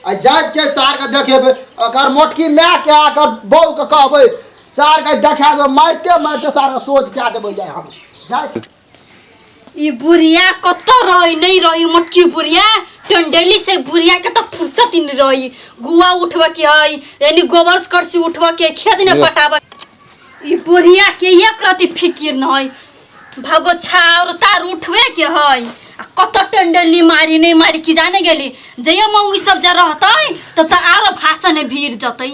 आ जाइ छियै सारके देखेबै ओकर मोटकी मायके आ ओकर बहूके कहबै सारके देखा देबै मारिते मारिते सारके सोझ कए देबै जाइ हम जाइ छी। ई बुढ़िया कतऽ रही नहीं रही मोटकी बुढ़िया टंडेली से बुढ़िया के तो फुर्सत ही नहीं रही गुआ उठबे के है यानी गोबर करसी उठबे के खेत ने पटाबे ई बुढ़िया के एक रति फिकिर न है भागो छाउर तार उठबे के है आ कत टंडेली मारी नहीं मारी की जाने गेली जइयो मौगी सब जा रहतै तब तऽ आरो भाषण भीड़ जतै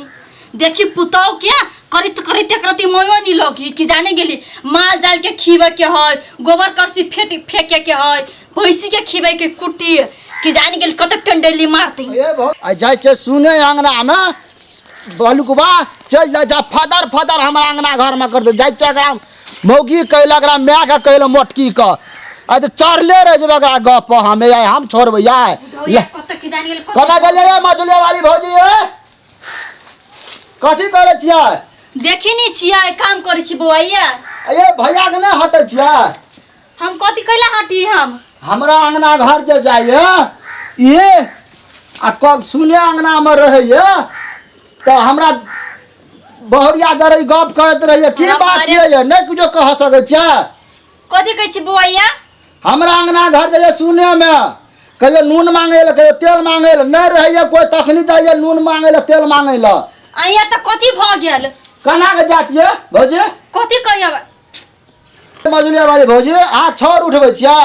देखी पुतौ के करित करित एक रति मयो नहीं लगी कि जाने गेली माल जाल के खीबे के है गोबर करसी फेट फेंके के है भैंसी के खीबे के कुट्टी कि जाने गेली कत टंडेली मारतै ए भौ आ जाइ छै सुने अङ्गनामे बलुकबा चलि जाइ छै फदर फदर हमरा अङ्गना घरमे कर दे जाइ छै एकरा मौगी कहलक एकरा मायके कहलक मोटकी के आ तऽ चढ़ले रहि जेबै एकरा गप पर हमे आइ हम छोड़बै आइ बुढ़ौया कत कि जाने गेली कत कोना गेलियै ये मजुलिया वाली भौजी ये कथी करै छियै देखी नहीं छियै काम करै छी बौआइया ये भैया के नहि हटै छियै हम कथी कैला हटी हम हमरा अंगना घर जे जाइए ये आ कब सुने अंगना में रहैए तऽ हमरा बहुरिया जरे गप करैत रहैए की हमरा बात बारे- छियै ये नहि किछो कह सकै छियै कथी कहै छी बौआइया हमरा अंगना घर जाइए सुने में कहियो नून मांगै लए कहियो तेल मांगै लए नहि रहैए कोइ तखनी जाइए नून मांगै लए तेल मांगै लए अइया तऽ कथी भऽ गेल केना के जात ये भौजी कथी कहियब मजुलिया वाली भौजी अहाँ छड़ उठबै छियै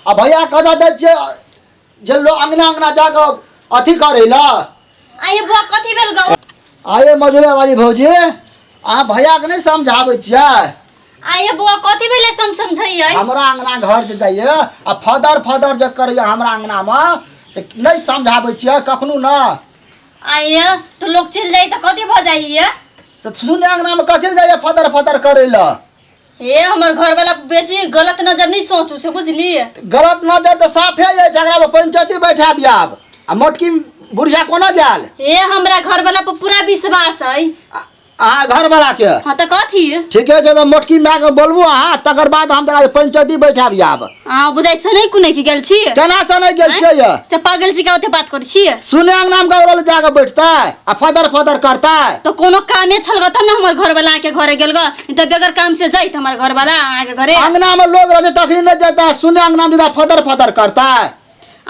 आ भैया कतऽ दै छियै जे लोग अंगना अंगना जाकऽ अथी करै लए आइए बुआ कथी भेल गौ आये मजुलिया वाली भौजी अहाँ भैयाके नहि समझाबै छियै आइए बुआ कथी भेलै सम समझैयै हमरा अंगना घर जे जाइए आ फदर फदर जे करैए हमरा अंगनामे तऽ नहि समझाबै छियै कखनो ने आइए तऽ लोग चलि जाइ तऽ कथी भऽ जाइए तऽ सुने अंगनामे कथी जाइए फदर फदर करै लए हे हमर घर वाला बेसी गलत नजर नहीं सोचू से बुझलिए गलत नजर तऽ साफे अछि एकरा पर पंचायती बैठाबी आब आ मोटकी बुढ़िया कोना गेल हे हमरा घर वाला पर पूरा विश्वास है अहाँ घरवला के हाँ तऽ कथी ठीके छै तऽ मोटकी मायके बोलबू अहाँ तकर बाद हम तकरा पंचायती बैठाबी आब अहाँ बुझाइ से नहीं कुने की गेल छी केना से नहि गेल छियै ये? से पागल छी का ओते बात करै छी सुने अंगनामे गौरल जाके बैठतै आ फदर फदर करतै तो कोनो कामे छल ग तब ने हमर घर वाला अहाँके घरे गेल ग नहीं तऽ बगैर काम से जाइत हमर घर वाला अहाँके घरे अंगनामे लोग रहतै तखनी नहि जेतै सुने अंगनामे जेतै फदर फदर करतै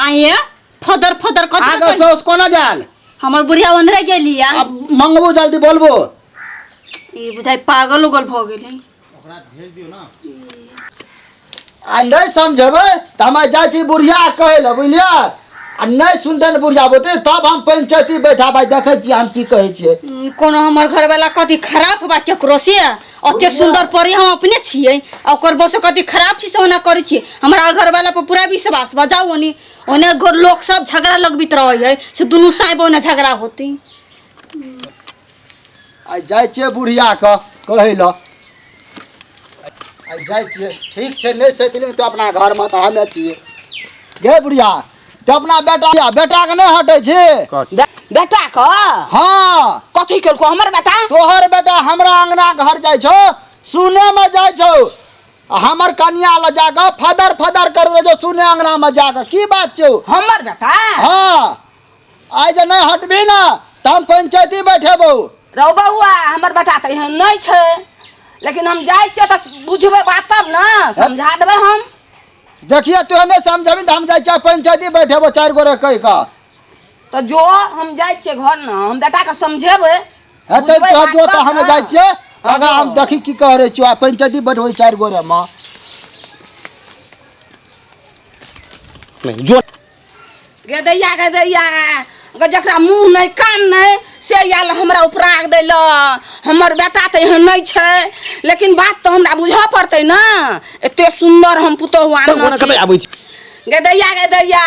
आइए फदर फदर कथी अहाँके कहै? साउस कोना गेल हमर बुढ़िया ओन्हरे गेली आ आब मंगबू जल्दी बोलबू ई बुझाइ पागल उगल भऽ गेलै आ नहि समझेबै तऽ हम जाइ छी बुढ़िया कहै लए बुझलियै आ नहि सुनतै ने बुढ़िया बोलतै तब हम पंचायती बैठाबै देखै छियै हम की कहै छियै कोनो हमर घरवाला कथी खराब बा केकरो से ओते सुंदर परी हम अपने छियै आ ओकर बस कथी खराब छी से ओना करै छियै हमरा घरवाला पर पूरा विश्वास बा जाउ ओनी ओने घर लोग सब झगड़ा लगबित रहै है से दुनू साइब ओने झगड़ा होती आ जाइ छियै बुढ़ियाके कहै लए आ जाइ छियै ठीक छै नहि सैतली तऽ अपना घरमे तऽ हमे छियै गे बुढ़िया तऽ अपना बेटा बेटाके नहि हटै छी बेटा क हँ कथी केलको हमर बेटा तोहर बेटा हमरा अंगना घर जाइ छौ सुनेमे जाइ छौ आ हमर कनिया लग जाकऽ फदर फदर कर रहे छौ सुने अंगनामे जाकऽ की बात छौ हमर बेटा हँ आइ जे नहि हटबी ने तऽ हम पंचायती बैठेबौ रौ बौआ हमर बेटा तऽ एहन नहि छै लेकिन हम जाइ छियै तऽ बुझबै बात तब ने समझा देबै हम देखिए तू नहि समझबी तऽ हम जाइ छियै पंचायती बैठेबौ चारि गोरे कहि कऽ तऽ जो हम जाइ छियै घर ने हम बेटाके समझेबै हेतै बुझबै तो बात जो तऽ तब हम ने। जाइ छियै आगाँ हम देखी की कह रहै छियौ आ पंचायती बैठबै चारि गोरे मे नहीं जो गे दैया गे दैया गे जकरा मुँह नहि कान नहि से आयल हमरा उपराग दै लए हमर बेटा तऽ एहन नहि छै लेकिन बात तऽ हमरा बुझऽ पड़तै ने एते सुन्दर हम पुतोहु आनने छी आबै छी गे दैया गे दैया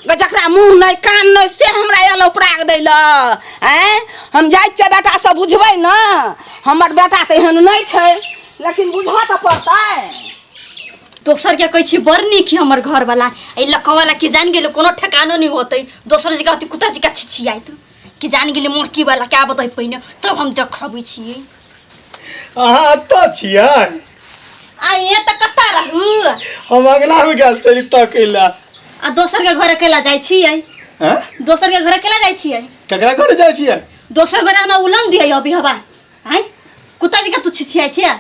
गे जकरा मुँह नहि कान नहि से हमरा आयल उपराग दै लए आँय हम जाइ छियै बेटासँ बुझबै ने हमर बेटा तऽ एहन नहि छै लेकिन बुझऽ तऽ पड़तै दोसर के कहै छी बड़ नीक है हमर घर वाला एहि लकवाला के जान गेलै कोनो ठेकानो नहीं होतै दोसर जगह होतै कुत्ता जकाँ छिछियाइत कि जान गेलै मोटकी वाला क्या बतै पहिने तब हम देखबै छियै अहाँ एतऽ छियै आइए तऽ कतऽ रहू हम अङ्गनामे गेल छली तकै लए आ दोसर के घर अकेला जाइ छियै हैं? दोसर के घरे केला जाइ छियै? ककरा घरे जाइ छियै? दोसर घरे हमरा उलन दियै अभी हवा। आँय, कुत्ता जी का तू छिछियाइ छियै?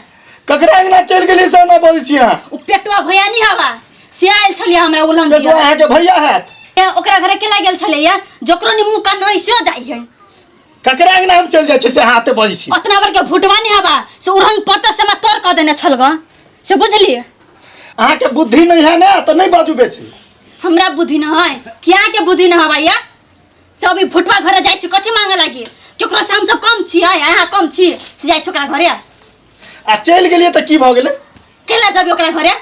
ककरा अंगना चलि गेली से ना बजै छी अहाँ? ओ पेटुआ भैया नहीं हवा से आयल छलियै हमरा उलन पेटुआ दियै। अहाँके भैया हैत? ए, ओकरा घरे केला गेल छलैया? जकरो नि मुँह कान रहै सेहो जाइ है। ककरा अंगना हम चलि जाइ छी से अहाँ एते बजै छी? ओतना बड़ के भुटवा नहीं हवा से उड़हन पड़ता से हमरा तर कऽ देने छल ग, से बुझलियै? अहाँके बुद्धि नहि है ने तऽ नहि बाजू बेसी। हमरा बुद्धि न है? क्या के बुद्धि न हवा या से अभी भुटवा घरे जाइ छी कथी मांगे लागी? केकरो से हम सब कम छी? है अहाँ कम छी से जाइ छी ओकरा घरे? आ चलि गेलियै तऽ की भऽ गेलै? केला जबी ओकरा घरे?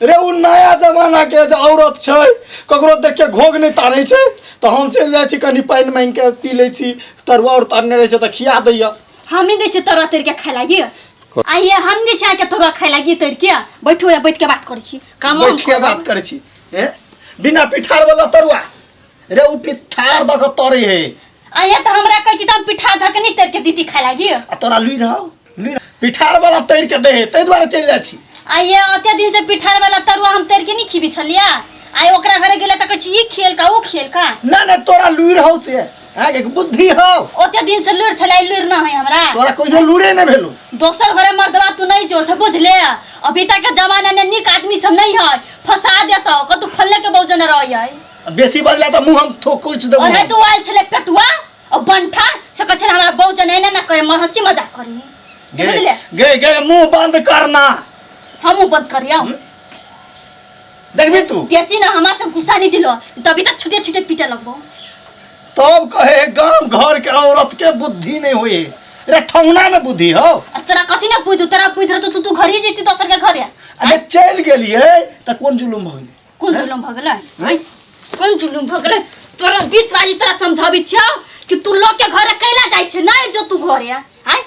रे ओ नया जमाना के जे औरत छै, ककरो देख के घोघ नहि तारै छै, तऽ हम चलि जाइ छी कनि पानि मांगि के पी लै छी, तरुआ उर तरने रहै छै तऽ खिया दैया। हम नहीं दै छियै तरुआ तर के खाय लागी। आइए हम नहीं छियै अहाँके तरुआ खाय लागी तर के। बैठू या बैठ के बात करै छी। काम बैठ के बात करै छी? ए बिना पिठार वाला तरुआ रे, ओ पिठार दऽ के तरे है। आइए तऽ हमरा कहै छी तऽ हम पिठार धऽ के नहीं तर के दीदी खाय लागी। आ तोरा लुरि हौ लुरि पिठार वाला तर के दे है, ताहि दुआरे चलि जाइ छी। आइए ओते दिन से पिठार वाला तरुआ हम तर के नहीं खीबी छलियै, आइ ओकरा घरे गेलै तऽ कहै छी ई खेल का ओ खेल का। ना ना, तोरा लुरि हौ से हैं, एक बुद्धि हौ। ओते दिन से लुरि छलै, लुरि न है हमरा। तोरा कहियो लुरे नहि भेलो। दोसर घरे मर्दवा तू नहीं जो से बुझले। अभी तक के जमाना में नीक आदमी सब नहीं है, फंसा देतो कतू फल्ले के बहुजन रही है। बेसी बजला तऽ मुँह हम थोकुच देबो। और है तू आयल छले पेटुआ और बंठा से कहै छले हमरा बहुजन एना ना कहे, हंसी मजाक करी से बुझले। गे गे मुँह बंद करना। हमहूँ बंद करियौ। देखबी तू बेसी ना हमरा से गुस्सा नहीं दिलो तभी तक छुटे छुटे पीटे लगबो। तब कहे गाम घर के औरत के बुद्धि नहीं हुई रे, ठौना में बुद्धि हो। आ तोरा कथी ना बुद्धि? तोरा बुद्धि रहतो तू घर ही जैती दोसर के घरे। अरे चलि गेलियै तऽ कोन जुलुम भऽ गेलै? कोन जुलुम भऽ गेलै? आँय? कोन जुलुम भऽ गेलै? तोरा 20 बाजी तोरा समझाबै छियौ कि तू लोग के घरे कैला जाइ छै, नहीं जो तू घरे। आँय,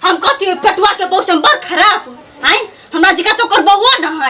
हम कथी पेटुआ के बहू से हम बड़ खराब? आँय, हमरा जिका तो ओकर बउआ न है।